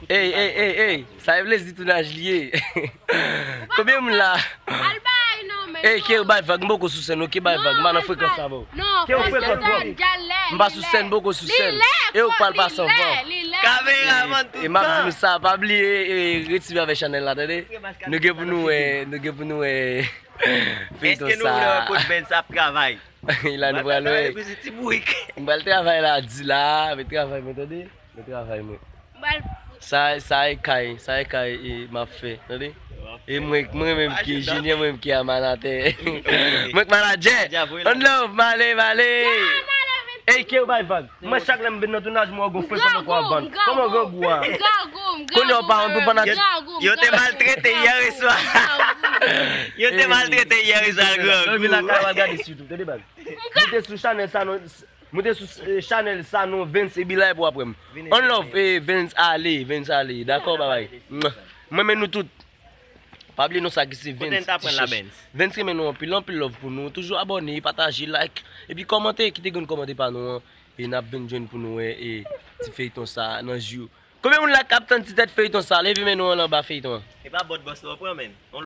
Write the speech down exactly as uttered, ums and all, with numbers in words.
Ey, ey, ey, ey, sa e vle di tounaj li ye. Konbyen moun la? Al bay non, men. Ey, Kero, bay vag, m poko sou sèn, oke, bay vag, m pa nan frekans sa, bro. Non, Kero, frekans, bro. M pa sou sèn, m poko sou sèn. E ou k pral pase anvan. Kameraman tout tan. E m ap di nou sa, pa bliye, e, retire avèk chanèl la, tande? Nou gen pou nou wè, nou gen pou nou wè feyton sa. Èske nou vle wè kot Benz ap travay? La nou pral wè. M pral travay la, di la, men travay mwen, tande? Men travay mwen. Sa, sa e kay, sa e kay e m ap fè, tande? E mwen, mwen menm ki enjenyè, mwen menm ki amanatè. Mwen k manadjè. One love, m ale, m ale. Ey, Kero, bay vag. Mwen chak lè m vin nan tounaj, mwen gon frekans mwen kwa vann. Kòman grangou a? Kounye a w pa wont pou fanatik. Yo te maltrete yè swa. Yo te maltrete yè swa, grangou. Vin lakay w al gade sou YouTube, tande baz. Moute sou chanèl sa non, moute sou, eh, chanèl sa non, Vens e Bilay pou w ap wè m. One love, eh, Vens ale, Vens ale. Dakò, babay. Mwen men nou tout. Pa bliye non, sa ki se Vens. Vens renmen nou anpil, anpil love pou nou. Toujou abòne, pataje, like. Epi kòmante, kite grenn kòmante pa nou an. E n ap vin jwenn pou nou wè, e, ti feyton sa nan jou. Konbyen moun la k ap tann ti tèt feyton sa? Leve men nou an anba feyton an. E pa bòt bòs la w pran, menn.